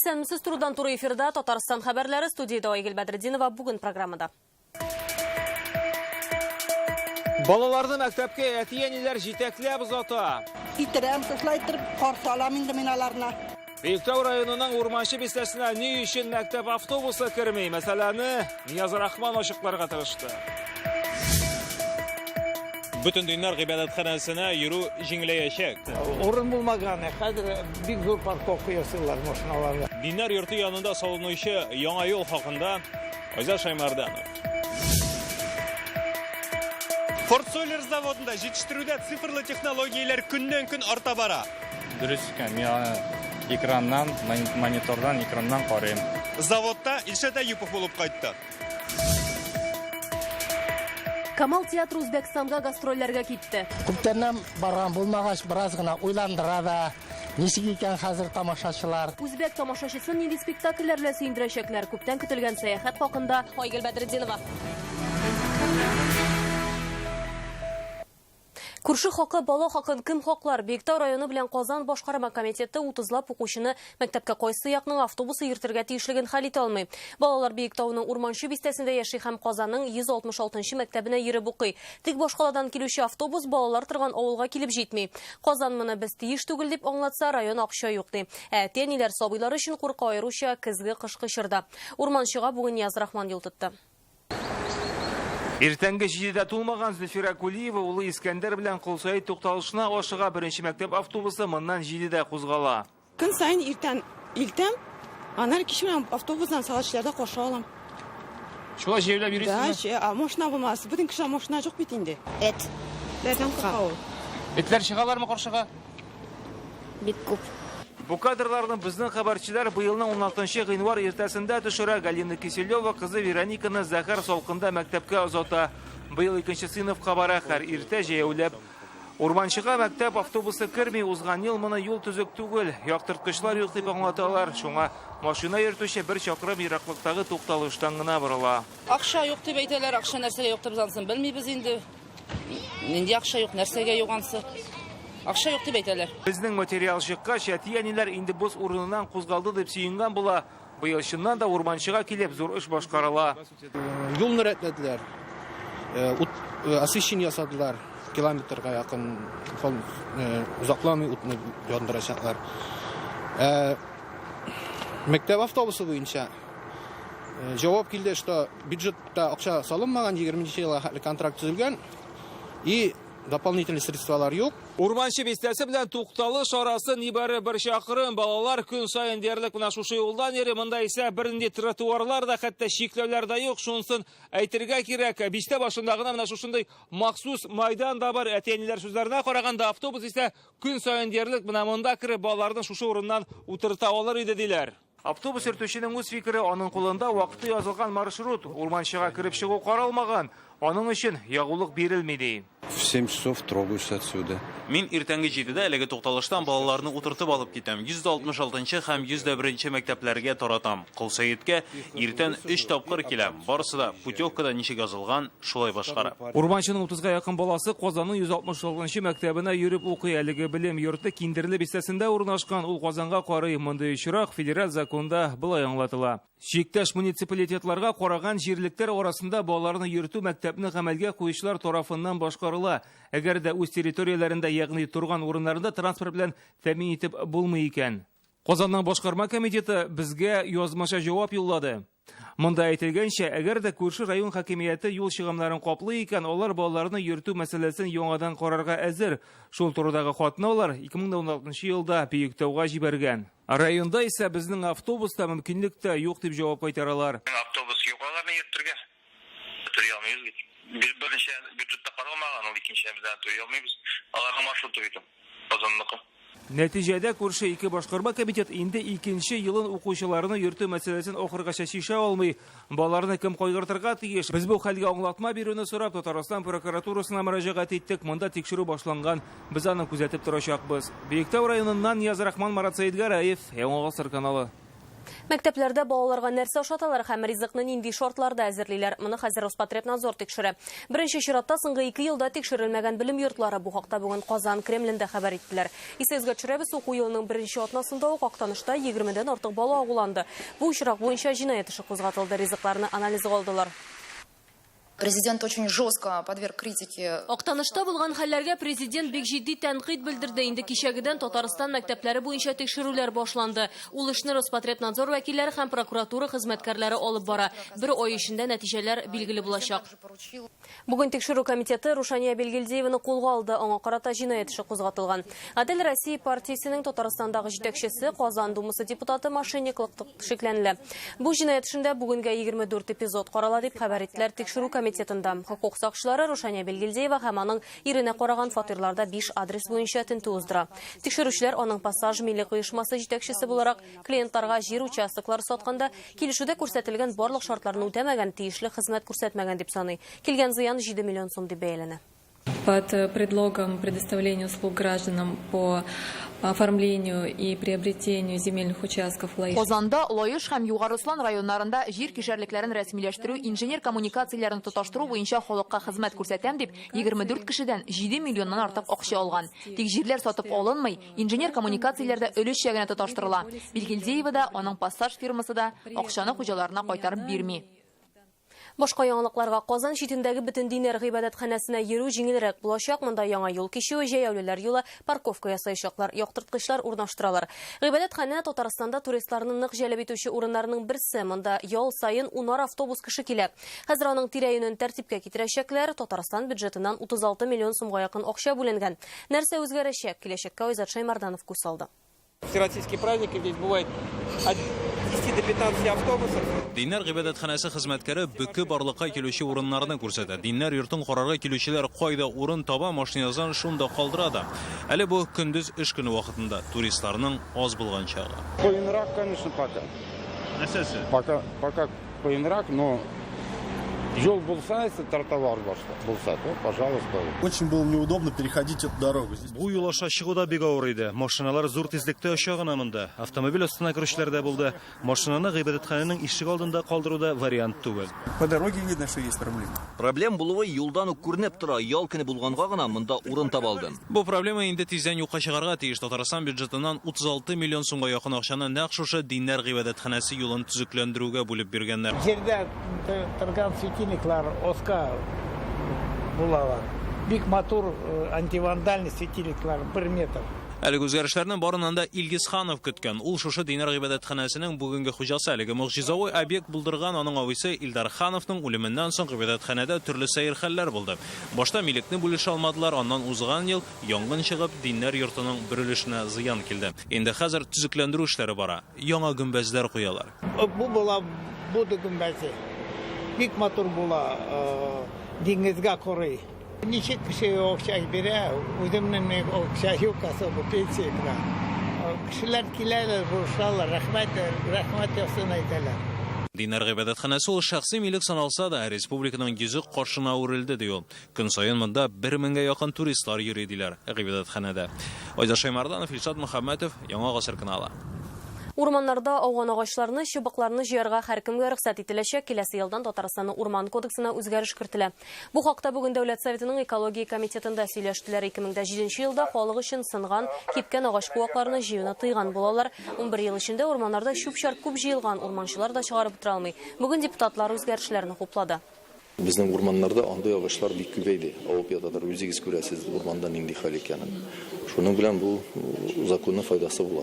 Исәнмесез, турыдан туры эфирда Татарстан хәбәрләре, студиядә Айгөл Бәдретдинова, бүген программада. Балаларны мәктәпкә әти-әниләр җитәкләп озата. Итерәм, шушылай иттереп каршы алам инде мин аларны. Биектау районының Урманчы бистәсенә ни өчен мәктәп автобусы керми? Мәсьәләне Нияз Рахман ачыкларга тырышты. Бөтен диннәр гыйбадәтханәсенә йөрү җиңеләячәк. Урын булмаган, хәзер бик зур парковка ясыйлар машиналарга. Диннәр йорты янында салынучы яңа юл хакында Айзат Шаймарданов. Форд Солер заводында җитештерүдә цифрлы технологияләр көннән-көн арта бара. Дөрес икән, мин аны экраннан, монитордан, экраннан карыйм. Заводта Илшат Әюпов булып кайтты. Камал театры Үзбәкстанга гастрольләргә китте. Күптәннән барган булмагач, бераз гына уйландыра да. Ничек икән хәзер тамашачылар? Үзбәк тамашачысын нинди спектакльләр белән сөендерәчәкләр? Күптән көтелгән сәяхәт хакында Айгөл Бәдретдинова. Күрше хакы, бала хакын кем хаклар? Биектау районы белән Казан башкарма комитеты 30лап укучыны мәктәпкә кайсы якның автобусы йөртергә тиешлеген хәл итә алмый. Балалар Биектауның Урманчы бистәсендә яши һәм Казанның 166 нчы мәктәбенә йөреп укый. Тик башкаладан килүче автобус балалар торган авылга килеп җитми. Казан моны без тиеш түгел дип аңлатса, район акча юк ди. Ә әти-әниләр сабыйлары өчен курка, аеруча көзге-кышкы чорда. Урманчыга бүген Нияз Рахман юл тотты. Иртәнге җидедә тулмаган Зөлфирә Кулиева улы Искәндәр белән Колсаит тукталышына ашыга. Беренче мәктәп автобусы моннан җидедә кузгала. Көн саен иртән илтәм, аннары кич белән автобустан сәгать өчләрдә каршы алам. Шулай җәяүләп йөрисезме? Да, а машина булмас. Бөтен кеше машина юк бит инде. Эт. Этләрдән курка ул. Этләр чыгалармы каршыга? Бик күп. Бу кадрларны безнең хәбәрчеләр быелның 16 гыйнвар иртәсендә төшерә. Галина Киселева кызы Верониканы зәһәр салкында мәктәпкә озата. Быел икенче сыйныфка бара, һәр иртә җәяүләп. Урманчыга мәктәп автобусы керми, узган ел моны юл төзек түгел, яктырткычлар юк дип аңлаталар. Шуңа машина йөртүче бер чакрым ераклыктагы тукталыштан гына борыла. Акча юк дип әйтәләр, акча нәрсәгә юк дип анысын белмибез инде. Нинди акча юк, нәрсәгә юк анысы. Акча юк дип әйтәләр. Безнең материал чыккач, әти-әниләр инде боз урыныннан кузгалды дип сөенгән була. Быел чыннан да урманчыга килеп зур эш башкарыла. Юлны рәтләделәр, ут освещение ясадылар, километрга якын озакламый утны яндырачаклар. Мәктәп автобусы буенча җавап килде, что бюджетта акча салынмаган, 20 елга хәтле контракт төзелгән и дополнительный средстволар юк. Урманчы бистәсе белән тукталыш арасы нибары бер чакрым. Балалар көн саен диярлек менә шушы юлдан йөри. Монда исә бернинди тротуарлар да, хәтта чикләүләр дә юк. Шунысын әйтергә кирәк, бистә башында гына менә шушындый махсус майдан да бар. Әти-әниләр сүзләренә караганда, автобус исә көн саен диярлек менә монда кереп балаларны шушы урыннан утырта алыр иде, диләр. Автобус йөртүченең үз фикере, аның кулында вакыты язылган маршрут, урманчыга кереп чыгу каралмаган, аның өчен ягулык бирелми, ди. В 7 часов трогаюсь отсюда. Мин иртәнге җидедә әлеге тукталыштан балаларны утыртып алып китәм. 166 нчы һәм 101 нче мәктәпләргә таратам. Колсәеткә иртән өч тапкыр киләм. Барысы да путевкада ничек язылган, шулай башкара. Урманчының утызга якын баласы Казанның 166 нчы мәктәбенә йөреп укый. Әлеге белем йорты Киндерле бистәсендә урнашкан. Ул Казанга карый. Мондый очрак федераль законда болай аңлатыла. Чиктәш муниципалитетларга караган җирлекләр арасында балаларны йөртү мәктәпне гамәлгә куючылар тарафыннан башкарыла. Әгәр дә үз территорияләрендә, ягъни торган урыннарында транспорт белән тәэмин итеп булмый икән. Казанның башкарма комитеты безгә язмача җавап юллады. Монда әйтелгәнчә, әгәр дә күрше район хакимияте юл чыгымнарын каплый икән, алар балаларны йөртү мәсьәләсен яңадан карарга әзер. Шул турыдагы хатны алар 2016 елда Биектауга җибәргән. Районда исә безнең автобуста мөмкинлек тә юк дип җавап кайтаралар. Автобус юк аларны йөртергә. Түли алмыйбыз бит. Беренче бюджетта каралмаган, ул икенче без аны түли алмыйбыз. Аларның маршруты бит ул, Казанныкы. Нәтиҗәдә күрше ике башкарма комитет инде икенче елын укучыларны йөртү мәсьәләсен ахыргача чишә алмый. Балаларны кем кайгыртырга тиеш? Без бу хәлгә аңлатма бирүне сорап Татарстан прокуратурасына мөрәҗәгать иттек. Монда тикшерү башланган. Без аны күзәтеп торачакбыз. Биектау районыннан Нияз Рахман, Марат Сәетгәрәев, Яңа Гасыр каналы. Мәктәпләрдә балаларга нәрсә ашаталар һәм ризыкны нинди шартларда әзерлиләр? Моны хәзер Роспотребнадзор тикшерә. Беренче чиратта соңгы 2 елда тикшерелмәгән белем йортлары. Бу хакта бүген Казан Кремлендә хәбәр иттеләр. Исегезгә төшерәбез, уку елының беренче атнасында ук Актанышта 20дән артык бала агуланды. Бу очрак буенча җинаять эше кузгатылды. Ризыкларны анализга алдылар. Президент очень жестко подверг критике. Актанышта булган хәлләргә президент бик җитди тәнкыйть белдерде. Инде кичәгедән Татарстан мәктәпләре буенча тикшерүләр башланды. Ул эшне Роспотребнадзор вәкилләре һәм прокуратура хезмәткәрләре алып бара. Бер ай эчендә нәтиҗәләр билгеле булачак. Бүген тикшерү комитеты Рушания Билгилдиеваны кулга алды. Аңа карата җинаять эше кузгатылган. Гадел Россия партиясенең Татарстандагы җитәкчесе, Казан Думасы депутаты мошенниклыкта шикләнелә. Бу җинаять эшендә бүгенгә 24 эпизод карала дип хәбәр иттеләр тикшерү комитетында. Хокук сакчылары Рушания Билгилдиева һәм аның иренә караган фатирларда 5 адрес буенча тентү уздыра. Тикшерүчеләр аның Пассаж милек оешмасы җитәкчесе буларак клиентларга җир участоклары сатканда килешүдә күрсәтелгән барлык шартларны үтәмәгән, тиешле хезмәт күрсәтмәгән дип саный. Килгән зыян 7 миллион сум дип бәяләнә. Под предлогом предоставления услуг гражданам по оформлению и приобретению земельных участков Лаиш. Казанда Лаеш һәм Югары Ослан районнарында җир кишәрлекләрен рәсмиләштерү, инженер коммуникацияләрен тоташтыру буенча халыкка хезмәт күрсәтәм дип, 24 кешедән 7 миллионнан артык акча алган. Тик җирләр сатып алынмый, инженер коммуникацияләр дә өлешчә генә тоташтырыла. Билгилдиева да, аның Пассаж фирмасы да акчаны хуҗаларына кайтарып бирми. Башка яңалыкларга Казан читендәге бөтен диннәр гыйбадәтханәсенә йөрү җиңелрәк булачак. Монда яңа юл кичүе, җәяүлеләр юлы, парковка ясаячаклар, яктырткычлар урнаштыралар. Гыйбадәтханә Татарстанда туристларны нык җәлеп итүче урыннарның берсе. Монда ял саен унар автобус кеше килә. Хәзер аның тирә-юнен тәртипкә китерәчәкләр. Татарстан бюджетыннан 36 миллион сумга якын акча бүленгән. Нәрсә үзгәрәчәк? Киләчәккә Айзат Шаймарданов күз салды. Всероссийские праздники здесь бывает от 10 до 15 автобусов. Диннәр гыйбадәтханәсе хезмәткәре бөке барлыкка килүче урыннарны күрсәтә. Диннәр йортын карарга килүчеләр кайда урын таба, машинасын шунда калдыра да. Әле бу көндез эш көне вакытында туристларның аз булган чагы. Кыенрак, конечно, пока. Нәрсәсе? Пока кыенрак, но юл булса, если тротуар булса, то, пожалуйста. Очень было неудобно переходить эту дорогу. Здесь Бу юл аша чыгу да бик авыр иде. Машиналар зур тизлектә оча гына монда. Автомобиль астына керүчеләр дә булды. Машинаны гыйбадәтханәнең ишек алдында калдыру да вариант түгел. По дороге видно, что есть проблемы. Проблем булуы юлдан ук күренеп тора. Ял көне булганга гына монда урын таба алдым. Бу проблема инде тиздән юкка чыгарга тиеш. Татарстан бюджетыннан 36 миллион сумга якын акчаны нәкъ шушы диннәр гыйбадәтханәсе юлын төзекләндерүгә бүлеп биргәннәр. Җирдә торган светильниклар оска булалар. Бик матур антивандальный светильниклар 1 метр. Әлеге үзгәрешләрне барыннан да Илгиз Ханов көткән. Ул шушы диннәр гыйбадәтханәсенең бүгенге хуҗасы. Әлеге могҗизави объект булдырган аның абыйсы Илдар Хановның үлеменнән соң гыйбадәтханәдә төрле сәер хәлләр булды. Башта милекне бүлешә алмадылар, аннан узган ел янгын чыгып, диннәр йортының бер өлешенә зыян килде. Инде хәзер төзекләндерү эшләре бара. Яңа гөмбәзләр куялар. Бу була Будда гөмбәзе. Бик матур була, диңгезгә карый. Ничек кеше акча бирә, үземнең акча юк, особо пенсия генә. Кешеләр киләләр, булышалар, рәхмәт, рәхмәт яусын әйтәләр. Диннәр гыйбадәтханәсе ул шәхси милек саналса да, республиканың йөзе каршына үрелде, ди ул. Көн саен монда 1000гә якын туристлар йөри диләр гыйбадәтханәдә. Айдар Шаймарданов, Илшат Мөхәммәтов, Яңа Гасыр каналы. Урманнарда ауган агачларны, чыбыкларны җыярга һәркемгә рөхсәт ителәчәк. Киләсе елдан Татарстанның урман кодексына үзгәреш кертелә. Бу хакта бүген Дәүләт Советының экология комитетында сөйләштеләр. 2007 елда халык өчен сынган, кипкән агач куакларны җыюны тыйган булалар. 11 ел эчендә урманнарда чүп-чар күп җыелган, урманчылар да чыгарып бетерә алмый. Бүген депутатлар үзгәрешләрне хуплады. Безнең урманнарда андый агачлар бик күбәйде. Авып ятадыр, үзегез күрәсез урманда нинди хәл икәнен. Шуның белән бу законның файдасы була.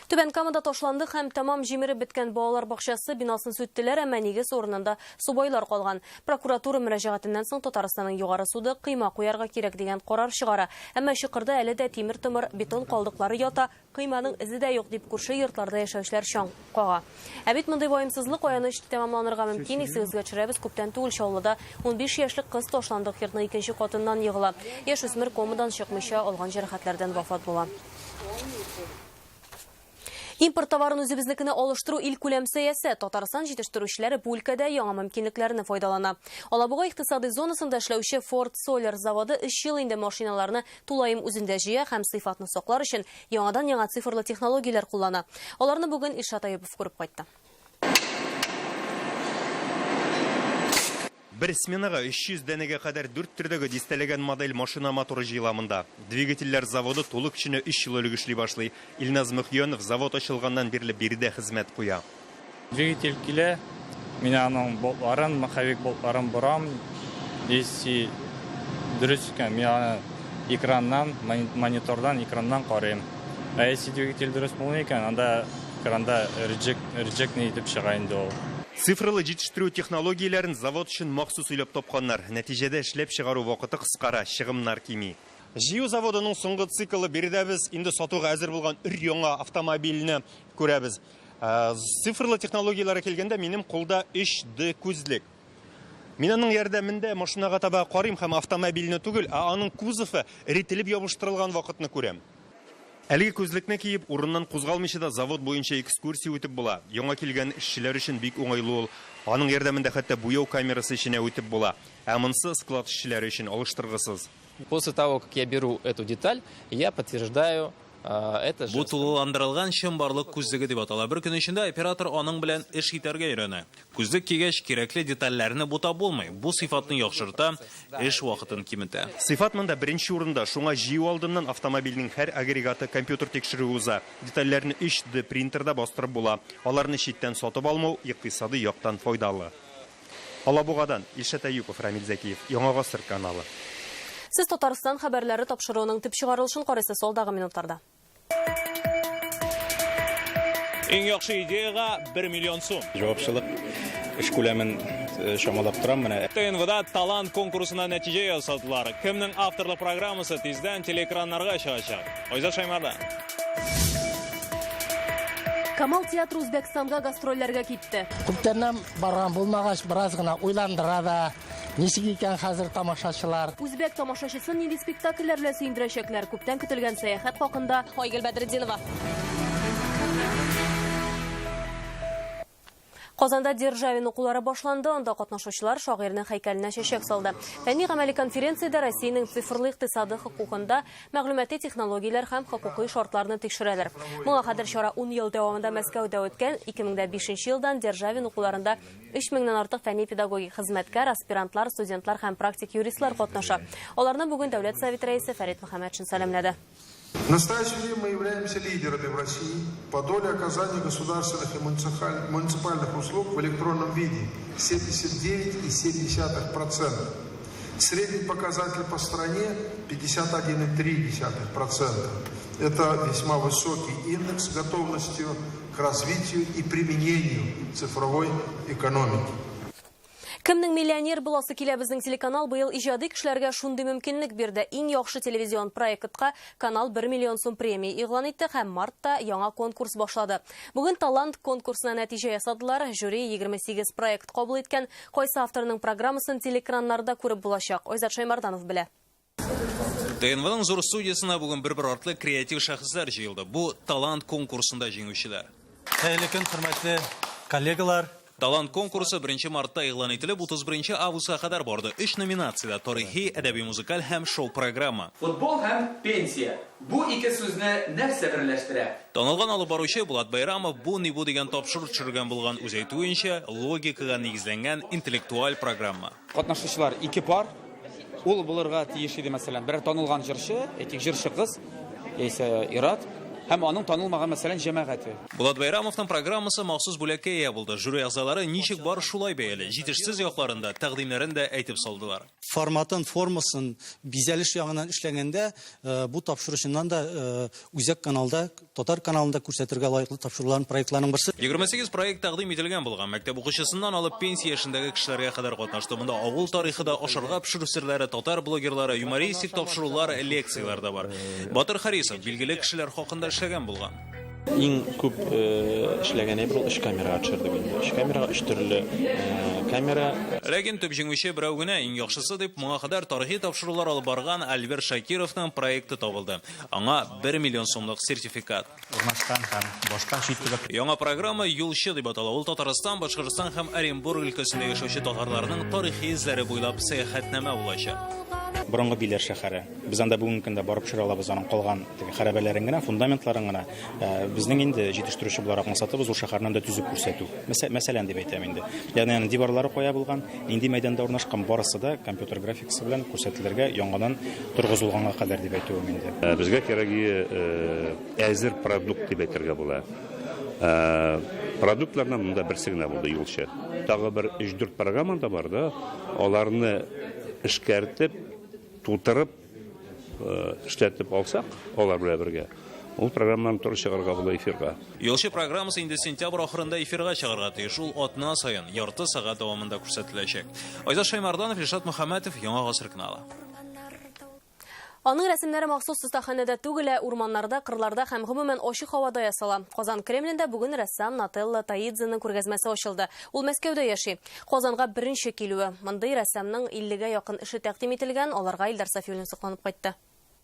Түбән Камада ташландык һәм тәмам җимереп беткән балалар бакчасы бинасын сүттеләр, әмма нигез урынында субайлар калган. Прокуратура мөрәҗәгатеннән соң Татарстанның югары суды кыйма куярга кирәк дигән карар чыгара. Әмма чокырда әле дә тимер-томыр, бетон калдыклары ята, кыйманың эзе дә юк дип күрше йортларда яшәүчеләр чаң кага. Ә бит мондый ваемсызлык аяныч тәмамланырга мөмкин. Исегезгә төшерәбез, күптән түгел Чаллыда 15 яшьлек кыз ташландык йортның икенче катыннан егыла. Яшүсмер комадан чыкмыйча алган җәрәхәтләрдән вафат була. Импорт товарын үзебезнекенә алыштыру илкүләм сәясәт. Татарстан җитештерүчеләре бу өлкәдә яңа мөмкинлекләрне файдалана. Алабуга икътисадый зонасында эшләүче Ford Solar заводы өч ел инде машиналарны тулаем үзендә җыя һәм сыйфатны саклар өчен яңадан-яңа цифрлы технологияләр куллана. Аларны бүген Илшат Әюпов күреп кайтты. Бер сменага 300 данәгә кадәр дүрт төрдәге дистәләгән модель машина моторы җыела монда. Двигательләр заводы тулы көченә өч ел элек эшли башлый. Илназ Мөхиянов завод ачылганнан бирле биредә хезмәт куя. Двигатель килә, мин аның болтларын, маховик болтларын борам. Если дөрес икән, мин аны экраннан, монитордан, экраннан карыйм. Ә если двигатель дөрес булмый икән, анда экранда reject, reject итеп чыга инде ул. Цифрлы җитештерү технологияләрен завод өчен махсус уйлап тапканнар. Нәтиҗәдә эшләп чыгару вакыты кыскара, чыгымнар кими. Җыю заводының соңгы циклы биредә без инде сатуга әзер булган өр-яңа автомобильне күрәбез. Цифрлы технологияләргә килгәндә, минем кулда 3D күзлек. Мин аның ярдәмендә машинага таба карыйм һәм автомобильне түгел, ә аның кузовы эретелеп ябыштырылган вакытны күрәм. Әлеге күзлекне киеп, урыннан кузгалмыйча да завод буенча экскурсия үтеп була. Яңа килгән эшчеләр өчен бик уңайлы ул. Аның ярдәмендә хәтта буяу камерасы эченә үтеп була. Ә монысы склад эшчеләре өчен алыштыргысыз. После того, как я беру эту деталь, я подтверждаю это Бу тулыландырылган чынбарлык күзлеге дип атала. Бер көн эчендә оператор аның белән эш итәргә өйрәнә. Күзлек кигәч, кирәкле детальләрне бутап булмый. Бу сыйфатны яхшырта, эш вакытын киметә. Сыйфат монда беренче урында. Шуңа җыю алдыннан автомобильнең һәр агрегаты компьютер тикшерүе уза. Детальләрне 3D принтерда бастырып була. Аларны читтән сатып алмау икътисадый яктан файдалы. Алабугадан Илшат Әюпов, Рамил Зәкиев, Яңа Гасыр каналы. Сез Татарстан хәбәрләре тапшыруының төп чыгарылышын карыйсыз алдагы минутларда. Иң яхшы идеяга 1 миллион сум. Җавапчылык эш күләмен чамалап торам менә. ТНВда талант конкурсына нәтиҗә ясадылар. Кемнең авторлык программасы тиздән телеэкраннарга чыгачак? Айзат Шаймардан. Камал театры Үзбәкстанга гастрольләргә китте. Күптәннән барган булмагач, бераз гына уйландыра да. Ничек икән хәзер тамашачылар? Үзбәк тамашачысын нинди спектакльләр белән сөендерәчәкләр? Күптән көтелгән сәяхәт хакында Айгөл Бәдретдинова. Казанда Державин укулары башланды. Анда катнашучылар шагыйрьнең һәйкәленә чәчәк салды. Фәнни гамәли конференциядә Россиянең цифрлы икътисады хокукында мәгълүмати технологияләр һәм хокукый шартларны тикшерәләр. Моңа кадәр чара 10 ел дәвамында Мәскәүдә үткән. 2005 елдан Державин укуларында 3000-нән артык фәнни-педагогик хезмәткәр, аспирантлар, студентлар һәм практик юристлар катнаша. Аларны бүген Дәүләт Советы рәисе Фәрит Мөхәммәтшин сәламләде. В настоящее время мы являемся лидерами в России по доле оказания государственных и муниципальных услуг в электронном виде 79,7%. Средний показатель по стране 51,3%. Это весьма высокий индекс готовности к развитию и применению цифровой экономики. Кемнең миллионер буласы килә безнең телеканал быел иҗади кешеләргә шундый мөмкинлек бирде. Иң яхшы телевизион проектка канал 1 миллион сум премия игълан итте һәм мартта яңа конкурс башлады. Бүген талант конкурсына нәтиҗә ясадылар. Жюри 28 проект кабул иткән. Кайсы авторның программасын телеэкраннарда күреп булачак. Айзат Шаймарданов белә. ТНВның зур студиясына бүген бер-бер артлы креатив шәхесләр җыелды. Бу талант конкурсында җиңүчеләр. Хәерле көн, хөрмәтле коллегалар. Талант конкурсы 1 мартта игълан ителеп, 31 августка кадәр барды. Өч номинациядә: тарихи, әдәби музыкаль һәм шоу-программа. Футбол һәм пенсия. Бу ике сүзне нәрсә берләштерә? Танылган алып баручы Булат Байрамов бу ни бу дигән тапшыру төшергән булган. Үзе әйтүенчә, логикага нигезләнгән интеллектуаль программа. Катнашучылар ике пар. Ул булырга тиеш иде, мәсәлән, берәр танылган җырчы, әйтик, җырчы кыз, яисә ир-ат, һәм аның танылмаган, мәсәлән, җәмәгате. Булат Байрамовның программасы махсус бүләккә ия булды. Жюри әгъзалары ничек бар шулай бәяли. Җитешсез якларын да, тәкъдимнәрен дә әйтеп салдылар. Форматын, формасын, бизәлеш ягыннан эшләгәндә, бу тапшыру чыннан да үзәк каналда, татар каналында күрсәтергә лаеклы тапшыруларның проектларының берсе. 28 проект тәкъдим ителгән булган. Мәктәп укучысыннан алып пенсия яшендәге кешеләргә кадәр катнашты. Монда авыл тарихы да, ашарга пешерү серләре, татар блогерлары, юмористик тапшырулар, лекцияләр дә бар. Батыр Харисов билгеле кешеләр хакында эшләгән булган. Иң күп эшләгән әйбер ул өч камерага төшердек инде. Өч камерага, өч төрле камера. Ләкин төп җиңүче берәү генә, иң яхшысы дип, моңа кадәр тарихи тапшырулар алып барган Альберт Шакировның проекты табылды. Аңа бер миллион сумлык сертификат. Урнашкан һәм башка чит төбәк. Яңа программа Юлчы дип атала. Ул Татарстан, Башкортстан һәм Оренбург өлкәсендә яшәүче татарларның тарихи эзләре буйлап сәяхәтнамә булачак. Борынгы Биләр шәһәре. Без анда бүгенге көндә барып төшерә алабыз аның калган теге хәрабәләрен генә, фундаментларын гына. Э, безнең инде җитештерүче буларак максатыбыз ул шәһәрне анда төзеп күрсәтү. Мәсәлән дип әйтәм инде. Ягъни аның диварлары кая булган, нинди мәйданда урнашкан, барысы да компьютер графикасы белән күрсәтелергә яңадан торгызылганга кадәр дип әйтүем инде. Э, безгә кирәге э, әзер продукт дип әйтергә була. Продуктлардан монда берсе генә булды юлчы. Тагы бер 3-4 программа да бар да, аларны эшкәртеп, тутырып эшләтеп алсак, алар белән бергә, ул программаны туры чыгарга була эфирга. Юлчы программасы инде сентябрь ахырында эфирга чыгарга тиеш. Ул атна саен ярты сәгать дәвамында күрсәтеләчәк. Айзат Шаймарданов, Илшат Мөхәммәтов, Яңа Гасыр каналы. Аның рәсемнәре махсус остаханәдә түгел, ә урманнарда, кырларда һәм гомумән ачык һавада ясала. Казан Кремлендә бүген рәссам Нателла Таидзеның күргәзмәсе ачылды. Ул Мәскәүдә яши. Казанга беренче килүе. Мондый рәссамның 50-гә якын эше тәкъдим ителгән, аларга Илдар Сафиуллин сокланып кайтты.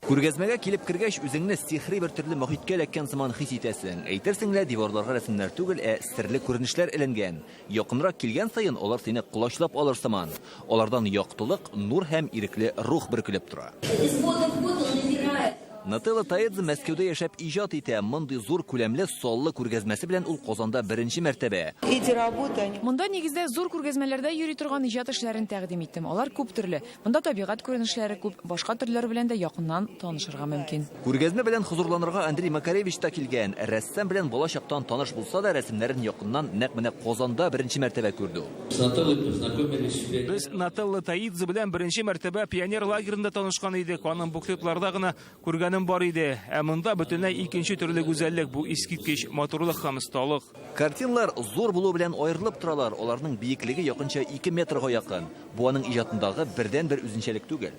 Күргәзмәгә килеп кергәч, үзеңне сихри бер төрле мохиткә эләккән сыман хис итәсең. Әйтерсең лә, диварларга рәсемнәр түгел, ә серле күренешләр эленгән. Якынрак килгән саен, алар сине колачлап алыр сыман. Алардан яктылык, нур һәм ирекле рух бөркелеп тора. Из года в год он набирает. Нателла Таэдзе Мәскәүдә яшәп иҗат итә. Мондый зур күләмле саллы күргәзмәсе белән ул Казанда беренче мәртәбә. Эти работы, они Монда нигездә зур күргәзмәләрдә йөри торган иҗат эшләрен тәкъдим иттем. Алар күп төрле. Монда табигать күренешләре күп, башка төрләр белән дә якыннан танышырга мөмкин. Күргәзмә белән хозурланырга Андрей Макаревич та килгән. Рәссам белән бала чактан таныш булса да, рәсемнәрен якыннан нәкъ менә Казанда беренче мәртәбә күрде ул. Без Нателла Таидзе белән беренче мәртәбә пионер лагерында танышкан идек. Аның буклетларда гына күргәнем бар иде. Ә монда бөтенләй икенче төрле гүзәллек, бу искиткеч матурлык һәм осталык. Картиналар зур булуы белән аерылып торалар, аларның биеклеге якынча 2 метрга якын. Бу аның иҗатындагы бердәнбер үзенчәлек түгел.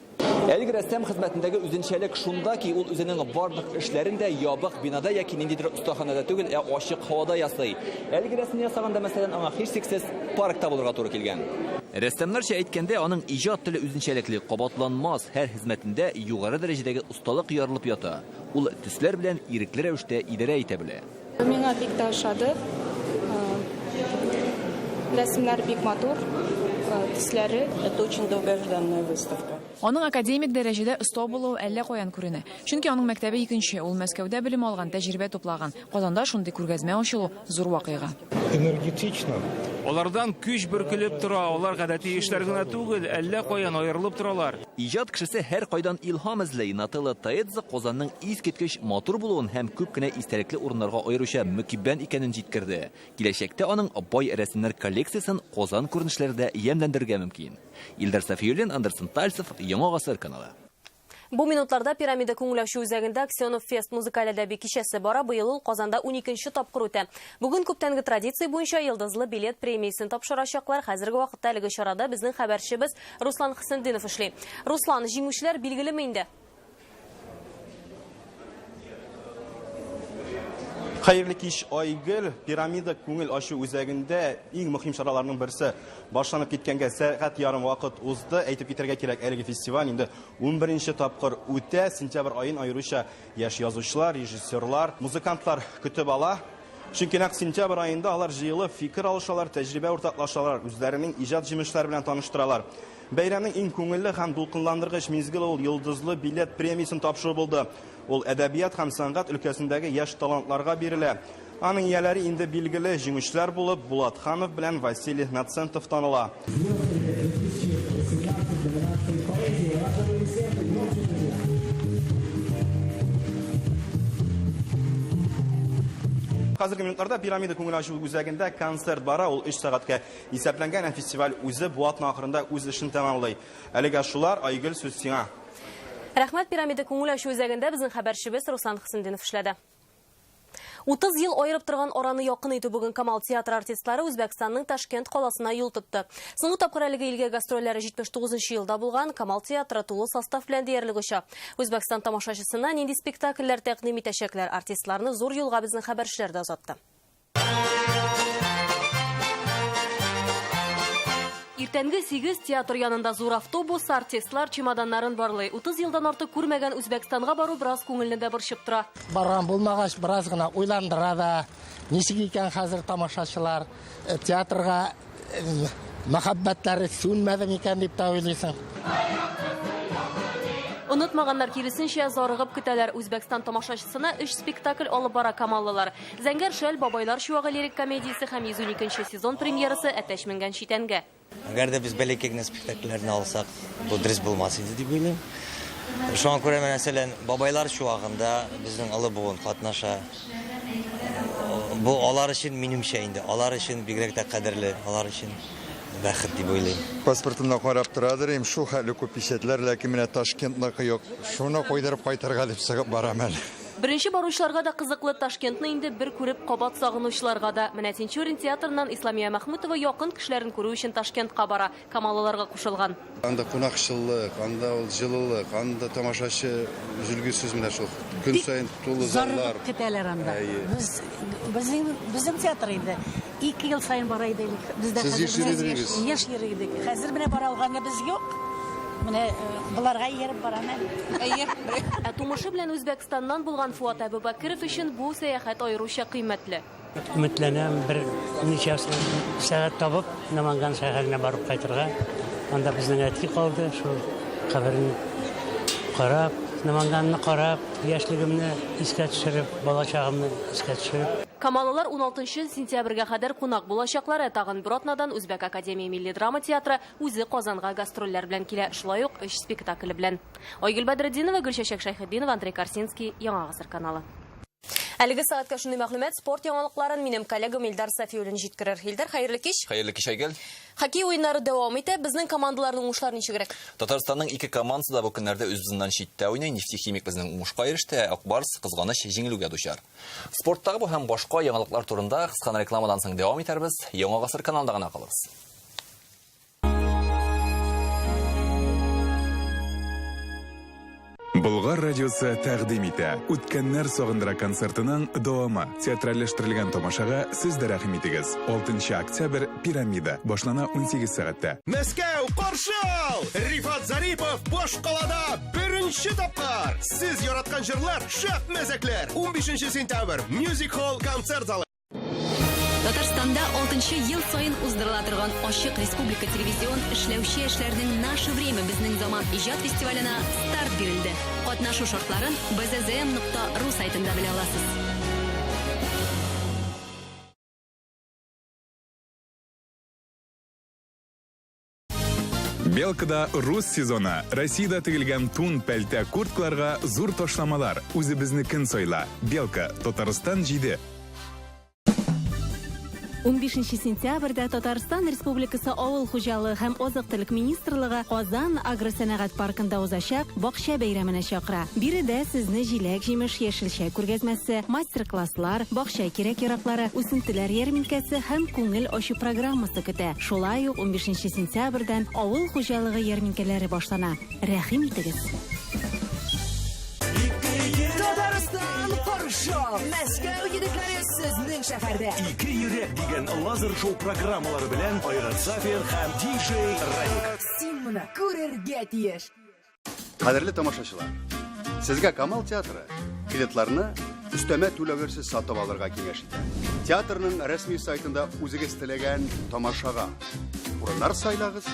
Әлеге рәссам хезмәтендәге үзенчәлек шунда ки, ул үзенең барлык эшләрен дә ябык бинада яки ниндидер остаханәдә түгел, ә ачык һавада ясый. Әлеге рәсемне ясаганда, мәсәлән, аңа һичшиксез паркта булырга туры килгән. Рәссамнарча әйткәндә, аның иҗат теле үзенчәлекле, кабатланмас, һәр хезмәтендә югары дәрәҗәдәге осталык ярылып ята. Ул төсләр белән ирекле рәвештә идарә итә белә. Миңа бик тә ошады. Рәсемнәр бик матур, төсләре. Это очень долгожданная выставка. Аның академик дәрәҗәдә оста булуы әллә каян күренә. Чөнки аның мәктәбе икенче, ул Мәскәүдә белем алган, тәҗрибә туплаган. Казанда шундый күргәзмә ачылу зур вакыйга. Энергетично. Алардан көч бөркелеп тора, алар гадәти эшләр генә түгел, әллә каян аерылып торалар. Иҗат кешесе һәркайдан илһам эзли. Нателла Таэдзе Казанның искиткеч матур булуын һәм күп кенә истәлекле урыннарга аеруча мөкиббән икәнен җиткерде. Киләчәктә аның бай рәсемнәр коллекциясен Казан күренешләре дә ямьләндерергә мөмкин. Илдар Сафиуллин, Андерсон Тальцев, Яңа гасыр каналы. Бу минутларда Пирамида күңел ачу үзәгендә Аксенов Фест музыкаль әдәби кичәсе бара. Быел ул Казанда уникенче тапкыр үтә. Бүген күптәнге традиция буенча Йолдызлы билет премиясен тапшырачаклар. Хәзерге вакытта әлеге чарада безнең хәбәрчебез Руслан Хөснетдинов эшли. Руслан, җиңүчеләр билгелеме инде? Хәерле кич, Айгөл. Пирамида күңел ачу үзәгендә иң мөһим чараларның берсе башланып киткәнгә сәгать ярым вакыт узды. Әйтеп китәргә кирәк, әлеге фестиваль инде унберенче тапкыр үтә. Сентябрь аен аеруча яшь язучылар, режиссерлар, музыкантлар көтеп ала. Чөнки нәкъ сентябрь аенда алар җыелып фикер алышалар, тәҗрибә уртаклашалар, үзләренең иҗат җимешләре белән таныштыралар. Бәйрәмнең иң күңелле һәм дулкынландыргыч мизгеле ул Йолдызлы билет премиясен тапшыру булды. Ул әдәбият һәм сәнгать өлкәсендәге яшь талантларга бирелә. Аның ияләре инде билгеле җиңүчеләр булып Булат Ханов белән Василий Нацентов таныла. Хәзерге минутларда Пирамида күңел ачу үзәгендә концерт бара. Ул 3 сәгатькә исәпләнгән һәм фестиваль үзе бу атна ахырында үз эшен тәмамлый. Әлегә шулар, Айгөл, сүз сиңа. Рәхмәт, Пирамида күңел ачу үзәгендә безнең хәбәрчебез Руслан Хөснетдинов эшләде. 30 ел аерып торган араны якын итү бүген Камал театры артистлары Үзбәкстанның Ташкент каласына юл тотты. Соңгы тапкыр әлеге илгә гастрольләре 79 елда булган. Камал театры тулы состав белән диярлек оча. Үзбәкстан тамашачысына нинди спектакльләр тәкъдим итәчәкләр? Артистларны зур юлга безнең хәбәрчеләр дә озатты. Иртәнге 8 театр янында зур автобус, артистлар чемоданнарын барлый. 30 елдан артык күрмәгән Үзбәкстанга бару бераз күңелне дә борчып тора. Барган булмагач, бераз гына уйландыра да. Ничек икән хәзер тамашачылар театрга мәхәббәтләре сүнмәде микән дип тә уйлыйсың. Онытмаганнар, киресенчә, зарыгып көтәләр. Үзбәкстан тамашачысына 3 спектакль алып бара камаллылар. Зәңгәр шәл, Бабайлар чуагы лирик комедиясе һәм 112 сезон премьерасы Әтәч менгән читәнгә. Әгәр дә без бәләкәй генә спектакльләрне алсак, бу дөрес булмас иде дип уйлыйм. Шуңа күрә, мәсәлән, Бабайлар чуагында безнең олы буын катнаша. Бу алар өчен, минемчә инде, алар өчен бигрәк тә кадерле, алар өчен бәхет дип уйлыйм. Паспортымда карап торадыр идем, шул хәтле күп печатьләр, ләкин менә Ташкентныкы юк. Шуны куйдырып кайтырга дип чыгып барам әле. Беренче баручыларга да кызыклы, Ташкентны инде бер күреп кабат сагынучыларга да. Менә Тинчурин театрыннан Исламия Мәхмүтова якын кешеләрен күрү өчен Ташкентка бара. Камаллыларга кушылган. Анда кунакчыллык, анда ул җылылык, анда тамашачы өзелгесез менә шул. Көн саен тулы заллар. Зарыгып көтәләр анда. Без безнең театр инде 2 ел саен бара идек. Без дә Сез еш йөри идегез? Еш йөри идек. Хәзер менә бара алганыбыз юк. Менә боларга ияреп барам әле. Әйе. Ә тумышы белән Үзбәкстаннан булган Фуат Әбүбәкеров өчен бу сәяхәт аеруча кыйммәтле. Өметләнәм, бер ничә сәгать табып, Наманган шәһәренә барып кайтырга. Анда безнең әти калды, шул каберен карап, Наманганны карап, яшьлегемне искә төшереп, балачагымны искә төшереп. Камалылар 16 сентябрьгә кадәр кунак булачаклар, ә тагын бер атнадан Үзбәк академия милли драма театры үзе Казанга гастрольләр белән килә, шулай ук 3 спектакль белән. Айгөл Бәдретдинова, Гөлчәчәк Шәйхетдинова, Андрей Корсинский, Яңа Гасыр каналы. Әлеге сәгатькә шундый мәгълүмат, спорт яңалыкларын минем коллегам Илдар Сафиуллин җиткерер. Илдар, хәерле кич. Хәерле кич, Айгөл. Хоккей уеннары дәвам итә. Безнең командаларның уңышлары ничегрәк? Татарстанның ике командасы да бу көннәрдә үз үзеннән читтә уйный. Нефтехимик безнең уңышка иреште, ә Ак Барс кызганыч җиңелүгә дучар. Спорттагы бу һәм башка яңалыклар турында кыска рекламадан соң дәвам итәрбез. Яңа Гасыр каналында гына калыгыз. Болгар радиосы тәкъдим итә. Үткәннәр сагындыра концертының дәвамы. Театральләштерелгән тамашага сез дә рәхим итегез. 6 октябрь Пирамида башлана 18 сәгатьтә. Мәскәү, каршы ал! Рифат Зарипов башкалада беренче тапкыр. Сез яраткан җырлар, шәп мәзәкләр. 15 сентябрь Music Hall концерт залы. Татарстанда 6 ел саен уздырыла торган Ачык республика телевизион эшләүче яшьләрнең Наше время безнең заман иҗат фестиваленә старт бирелде. Катнашу шартларын bzzm.ru сайтында белә аласыз. Белкада рус сезоны. Россиядә тегелгән тун, пәлтә, курткаларга зур ташламалар. Үзебезнекен сайла. Белка, Татарстан 7. 15 сентябрьдә Татарстан Республикасы Авыл хуҗалыгы һәм азык-төлек министрлыгы Казан агросәнәгать паркында узачак бакча бәйрәменә чакыра. Биредә сезне җиләк-җимеш, яшелчә күргәзмәсе, мастер-класслар, бакча кирәк-яраклары, үсентеләр ярминкәсе һәм күңел ачу программасы көтә. Шулай ук 15 сентябрьдән авыл хуҗалыгы ярминкәләре башлана. Рәхим итегез! Татарстан каршы ал! Мәскәү егетләре сезнең шәһәрдә. Ике йөрәк дигән лазер-шоу программалары белән Айрат Сафин һәм диджей Радик. Син моны күрергә тиеш. Кадерле тамашачылар, сезгә Камал театры билетларны өстәмә түләүләрсез сатып алырга киңәш итә. Театрның рәсми сайтында үзегез теләгән тамашага урыннар сайлагыз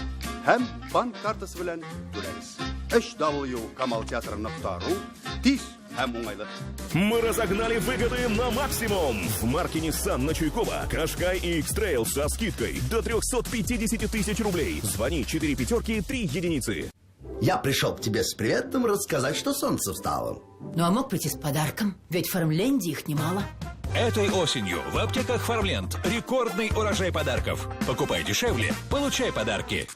һәм банк картасы белән түләгез. www.kamalteatr.ru тиз һәм уңайлы. Мы разогнали выгоды на максимум. В марке Nissan на Чуйкова Кашкай и X-Trail со скидкой до 350 тысяч рублей. Звони 4 пятерки 3 единицы. Я пришел к тебе с приветом рассказать, что солнце встало. Ну а мог прийти с подарком, ведь в Фармленде их немало. Этой осенью в аптеках Фармленд рекордный урожай подарков. Покупай дешевле, получай подарки.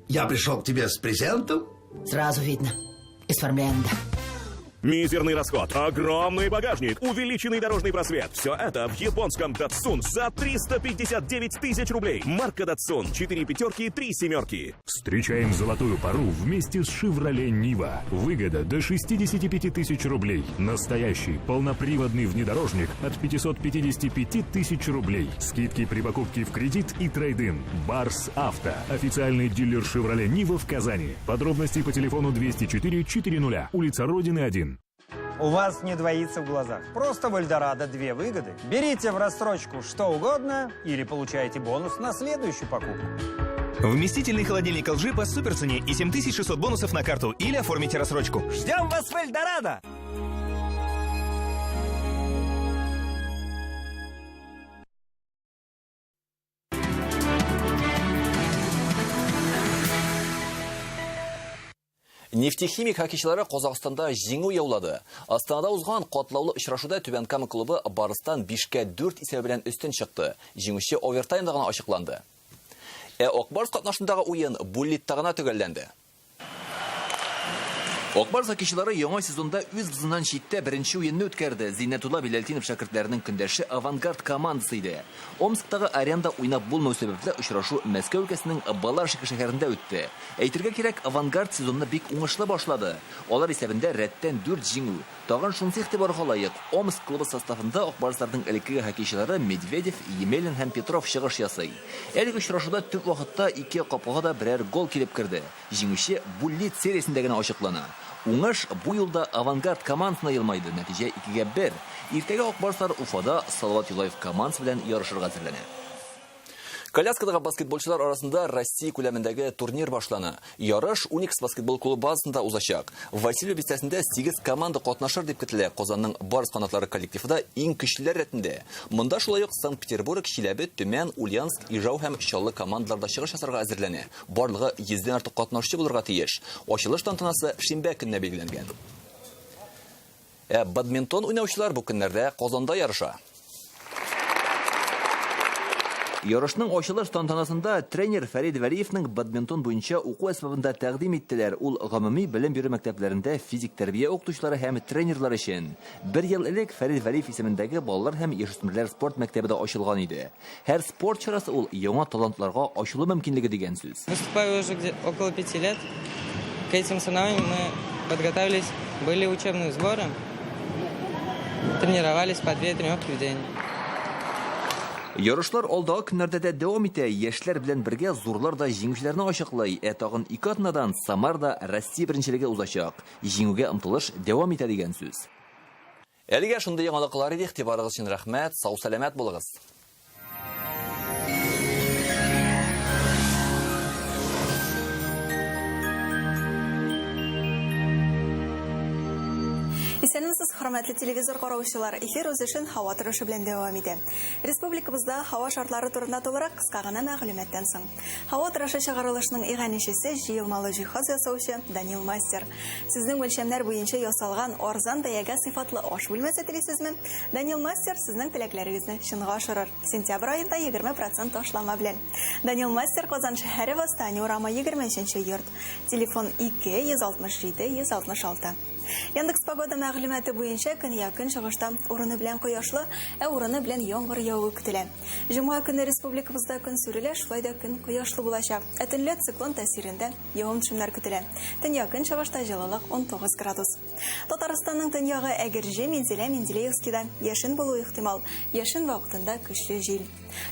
Я пришел к тебе с презентом. Сразу видно, из Фармленда. Мизерный расход, огромный багажник, увеличенный дорожный просвет. Все это в японском Datsun за 359 тысяч рублей. Марка Datsun. 4 пятерки, 3 семерки. Встречаем золотую пару вместе с «Шевроле Нива». Выгода до 65 тысяч рублей. Настоящий полноприводный внедорожник от 555 тысяч рублей. Скидки при покупке в кредит и трейд-ин. «Барс Авто». Официальный дилер «Шевроле Нива» в Казани. Подробности по телефону 204 400, улица Родины, 1. У вас не двоится в глазах. Просто в Эльдорадо две выгоды. Берите в рассрочку что угодно или получаете бонус на следующую покупку. Вместительный холодильник LG по суперцене и 7600 бонусов на карту или оформите рассрочку. Ждем вас в Эльдорадо! Нефтехимик хоккейчылары Казахстанда җиңү яулады. Астанада узган катлаулы очрашуда Түбән Кама клубы Барыстан 5-кә 4 исәбе белән өстен чыкты. Җиңүче овертаймда гына ачыкланды. Ә Ак Барс катнашындагы уен буллитта гына төгәлләнде. Ак Барс хоккейчылары яңа сезонда үз бозыннан читтә беренче уенны үткәрде. Зиннәтулла Биләлтдинов шәкертләренең көндәше Авангард командасы иде. Омсктагы аренада уйнап булмау сәбәпле очрашу Мәскәү өлкәсенең Балашиха шәһәрендә үтте. Әйтергә кирәк, Авангард сезонны бик уңышлы башлады. Алар исәбендә рәттән 4 җиңү. Тагын шунысы игътибарга лаек, Омск клубы составында Ак Барсларның элеккеге хоккейчылары Медведев, Емелин һәм Петров чыгыш ясый. Әлеге очрашуда төп вакытта ике капкага да берәр гол килеп керде. Җиңүче буллит сериясендә генә ачыклана. Уңыш бу юлда Авангард командасына елмайды. Нәтиҗә 2-1. Иртәгә Ак Барслар Уфада Салават Юлаев командасы белән ярышырга әзерләнә. Коляскадагы баскетболчылар арасында Россия күләмендәге турнир башлана. Ярыш Уникс баскетбол клубы базасында узачак. Васильево бистәсендә 8 команда катнашыр дип көтелә. Казанның Барс канатлары коллективы да иң көчлеләр рәтендә. Монда шулай ук Санкт-Петербург, Чиләбе, Төмән, Ульяновск, Ижау һәм Чаллы командалары да чыгыш ясарга әзерләнә. Барлыгы 100дән артык катнашучы булырга тиеш. Ачылыш тантанасы шимбә көненә билгеләнгән. Ә бадминтон уйнаучылар бу көннәрдә Казанда ярыша. Ярышның ачылыш тантанасында тренер Фәрид Вәлиевның бадминтон буенча уку әсбабында тәкъдим иттеләр. Ул гомуми белем бирү мәктәпләрендә физик тәрбия укытучылары һәм тренерлар өчен. Бер ел элек Фәрид Вәлиев исемендәге балалар һәм яшүсмерләр спорт мәктәбе дә ачылган иде. Һәр спорт чарасы ул яңа талантларга ачылу мөмкинлеге дигән сүз. Выступаю уже около 5 лет. К этим соревнованиям мы подготовились, были учебные сборы, тренировались по 2 тренировки в день. Ярышлар алдагы көннәрдә дә дәвам итә. Яшьләр белән бергә зурлар да җиңүчеләрне ачыклый. Ә тагын 2 атнадан Самарда Россия беренчелеге узачак. Җиңүгә омтылыш дәвам итә дигән сүз. Әлегә шундый яңалыклар иде. Игътибарыгыз өчен рәхмәт. Сау-сәламәт булыгыз. Исәнмесез, хөрмәтле телевизор караучылар. Эфир үз эшен һава торышы белән дәвам итә. Республикабызда һава шартлары турында тулырак кыска гына мәгълүматтан соң. Һава торышы чыгарылышының иганәчесе җыелмалы җиһаз ясаучы Данил Мастер. Сезнең үлчәмнәр буенча ясалган арзан бәягә сыйфатлы аш бүлмәсе телисезме? Данил Мастер сезнең теләкләрегезне чынга ашырыр. Сентябрь аенда 20% ташлама белән. Данил Мастер Казан шәһәре Восстание урамы 23 йорт. Телефон 2 167 166. Яндекс Погода мәгълүматы буенча көньяк көнчыгышта урыны белән кояшлы, ә урыны белән яңгыр явуы көтелә. Җомга көне республикабызда көн сүрелә, шулай да көн кояшлы булачак. Ә төнлә циклон тәэсирендә явым-төшемнәр көтелә. Төньяк көнчыгышта җылылык 19 градус. Татарстанның төньягы Әгерҗе, Минзәлә, Менделеевскида яшен булуы ихтимал. Яшен вакытында көчле җил.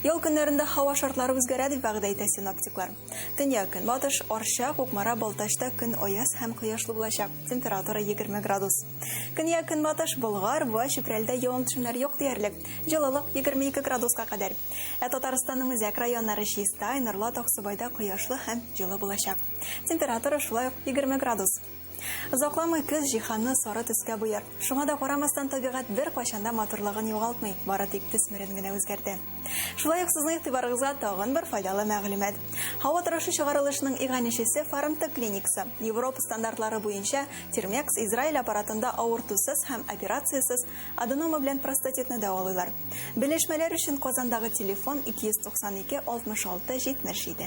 Ял көннәрендә һава шартлары үзгәрә дип вәгъдә итә синоптиклар. Төньяк көнбатыш, Арча, Кукмара, Балтачта көн аяз һәм кояшлы булачак. Температура 20 градус. Көньяк көнбатыш, Болгар, Буа, Чүпрәлдә явым-төшемнәр юк диярлек. Җылылык 22 градуска кадәр. Ә Татарстанның үзәк районнары Чистай, Нурлат, Аксубайда кояшлы һәм җылы булачак. Температура шулай ук 20 градус. Озакламый көз җиһанны сары төскә буяр. Шуңа да карамастан табигать бер кайчан да матурлыгын югалтмый, бары тик төсмерен генә үзгәртә. Шулай ук сезнең игътибарыгызга тагын бер файдалы мәгълүмат. Һава торышы чыгарылышының иганәчесе Фармтек клиникасы. Европа стандартлары буенча Термекс Израиль аппаратында авыртусыз һәм операциясез аденома белән простатитны дәвалыйлар. Белешмәләр өчен Казандагы телефон 292 66 77.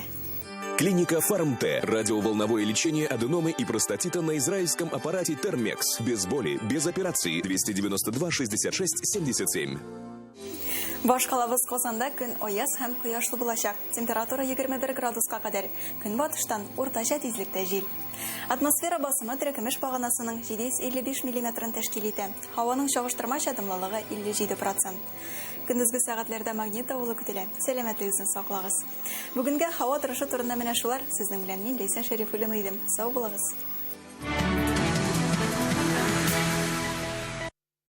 Клиника Фарм-Т. Радиоволновое лечение аденомы и простатита на израильском аппарате Термекс. Без боли, без операции. 292 66 77. Башкалабыз Казанда көн аяз һәм кояшлы булачак. Температура 21 градуска кадәр. Көнбатыштан уртача тизлектә җил. Атмосфера басымы терекөмеш баганасының 755 миллиметрын тәшкил итә. Һаваның чагыштырмача дымлылыгы 57 процент. Көндезге сәгатьләрдә магнит давылы көтелә. Сәламәтлегезне саклагыз. Бүгенгә һава торышы турында менә шулар. Сезнең белән мин, Ләйсән Шәрифуллина идем. Сау булыгыз.